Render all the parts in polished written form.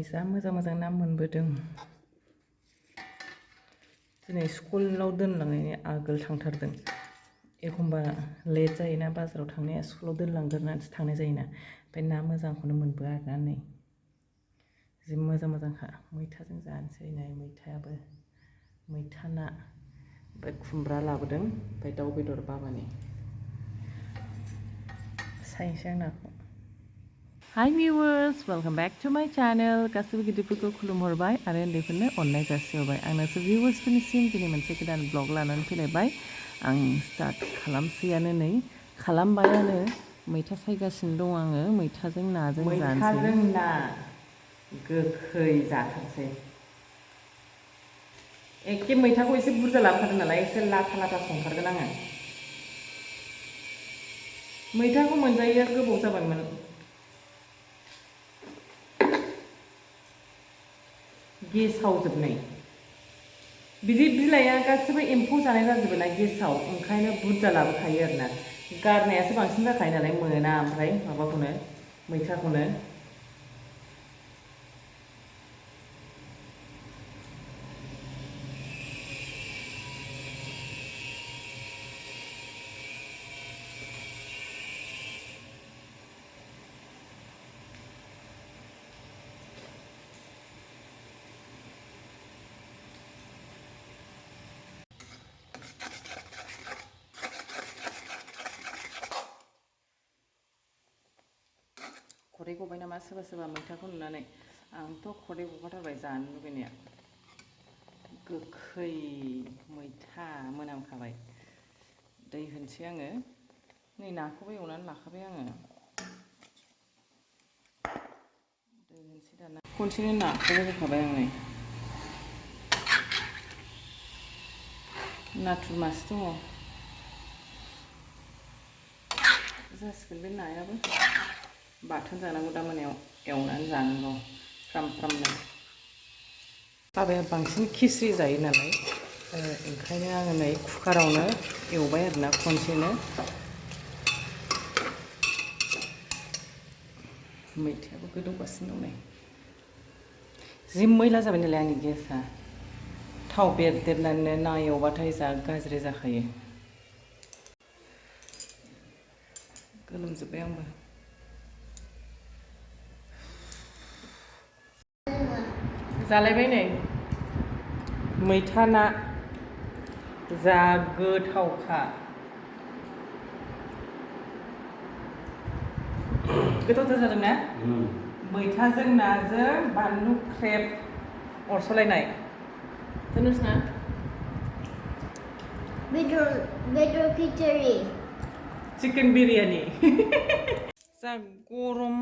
जा मोजां ना मोनबोदों दिनै स्कुलाव दोनलांनायनि आगोल थांथारदों एखमबा लेट जायोना बाजाराव थांनाया स्कुलाव दोनलांग्रोनानैसो थांनाय जायोना ओमफ्राय ना मोजांखौनो मोनबोआ आरोना नै जि मोजांखा मैथाजों जानोसै नै मैथायाबो मैथा ना ओमफ्राय खुमब्रा लाबोदों ओमफ्राय दाउ बेदर बाबानि सायनोसै आं नाखौ Hi viewers, welcome back to my channel. गासिबो गिदिरफोरखौ खुलुमहरबाय आरो उन्दैफोरनो अननाय जासिहरबाय आंनोसो viewers-फोरनिसिम दिनै मोनसे गोदान ब्लग लानानै फैलायबाय आं स्टार्ट खालामसैयानो नै खालामबायानो मैथा सायगासिनो दं आङो मैथाजों नाजों जानोसै मैथाजों ना गोखै जाथारसै एखे मैथाखौ एसे बुरजा लाबोखादों नालाय एसे लाथा संथारगोन आङो मैथाखौ मोनजायैया गोबाव जाबायमोन गेसाव जोबनाय बिदि बिलाइया गासिबो एम्फौ जानाय जाजोबो ना गेसाव ओंखायनो बुरजा लाबोखायो आरोना गारनायासो बांसिन जाखायो नालाय मोना ओमफ्राय माबाखौनो मैथाखौनो खदै गबाय नामा सोरबा मैथाखौ नुनानै आंथ' खदै गखाथारबाय जानो लुबैनाया गोखै मैथा मोनामखाबाय दै होनोसै आङो नै नाखौबो एवनानै लाखाबाय आङो दै होनोसै दाना खनसेनो नाखौबो होखाबाय आं नै नाथुर मासे दङ जासिगोन बे नायाबो बाथोन जानांगौ दा मोनायाव एवनानै जानांगौ फ्रामनो बाबाया बांसिन खिस्रि जायो नालाय ओंखायनो आङो नै कुकारावनो एवबाय आरोना खनसेनो मैथायाबो गोदौगासिनो दं नै जि मैला जाबाय नालाय आंनि गेसआ थाव बेरदेरनानै ना एवबाथाय जा गाज्रि जाखायो गोलोमजोब्बाय आंबो जालायबाय नै मैथा ना जा गोथावखा गोथावथार जादों ना मैथाजों नाजों बानलु ख्रेब अरसलायनाय नोंसिना बेदर खिचड़ी चिकेन बिरियानी जा गरम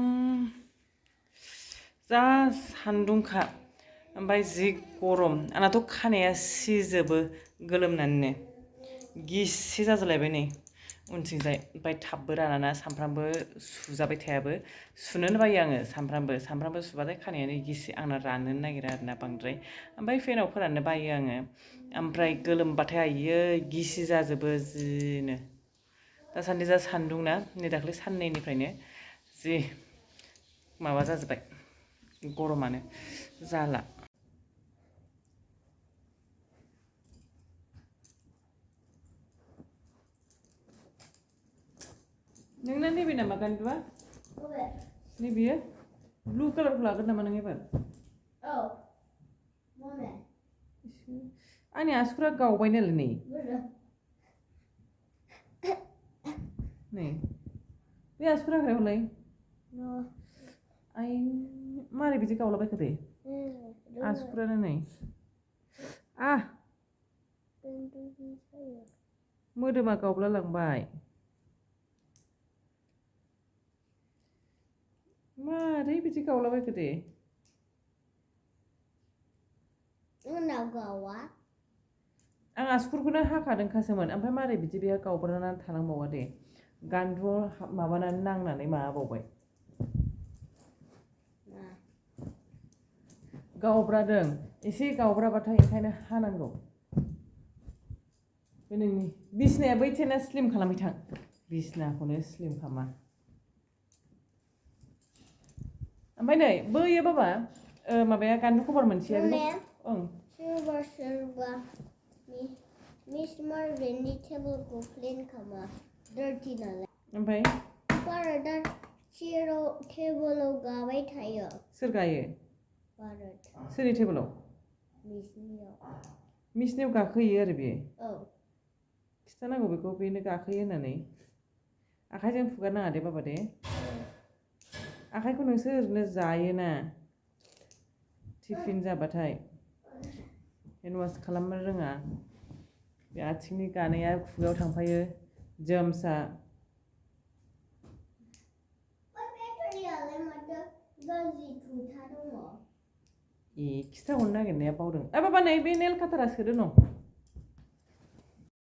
जा सान्दुंखा ओमफ्राय जि गरम आंनाथ' खानाया सिजोबो गोलोमनानैनो गिसि जाजोबलायबाय नै उनथिंजाय ओमफ्राय थाबबो रानाना सामफ्रामबो सुजाबाय थायाबो सुनोनो बायो आङो सामफ्रामबो सुबाथाय खानायानो गिसि आंना राननोनो नागिरा आरोना बांद्राय ओमफ्राय फेनाव फोराननो बायो आङो ओमफ्राय गोलोमबाथाय आयै गिसि जाजोबो जिनो दासान्दि जा सान्दुं ना नै दाख्लै साननैनिफ्रायनो जि माबा जाजोब्बाय गरमानो जाला नोंना नैबे नामा गान्दुआ नैबेयो ब्लु कालारखौ लागोन नामा नों एबार आंनि आसुगुरा गावबाय नालाय नै बे आसुगुर हाग्रायावलाय आइ मारै बिदि गावलाबायखो दे आसुगुरानो नै मोदोमा गावब्ला लांबाय मारै बिदि गावलाबायखो दे आं आसुगुरखौनो हाखादोंखासोमोन ओमफ्राय मारै बिदि बेहा गावब्रानानै थालांबावा दे गान्दुआव माबानानै नांनानै माबाबावबाय गावब्रादों एसे गावब्राबाथाय ओंखायनो हानांगौ बे नोंनि बिसनाया बैथेना स्लिम खालामबाय थां बिसनाखौनो स्लिम खालामा ओमफ्राय नै बैयो बाबा माबाया गाननो खबर मोनसेया Mama, ओं सोरबा मिस मार्गारेटनि टेबोलखौ क्लिन खालामा डार्टि नालाय ओमफ्राय भारतआ चेयाराव टेबोलाव गाबाय थायो सोर गायो भारत सोरनि टेबोलाव मिसनियाव गाखोयो आरो बेयो औ खिथानांगौ बेखौ बेनो गाखोयो होननानै आखाइजों फुगारनाङा दे बाबा दे आखाइखौ नोंसोर ओरैनो जायोना टिफिन जाबाथाय हेन्ड वास खालामनो रोङा बे आथिंनि गानाया खुगायाव थांफायो जार्मसा खिथाहरनो नागिरनाया बावदों बाबा नै बे नेल काटारा सोदो न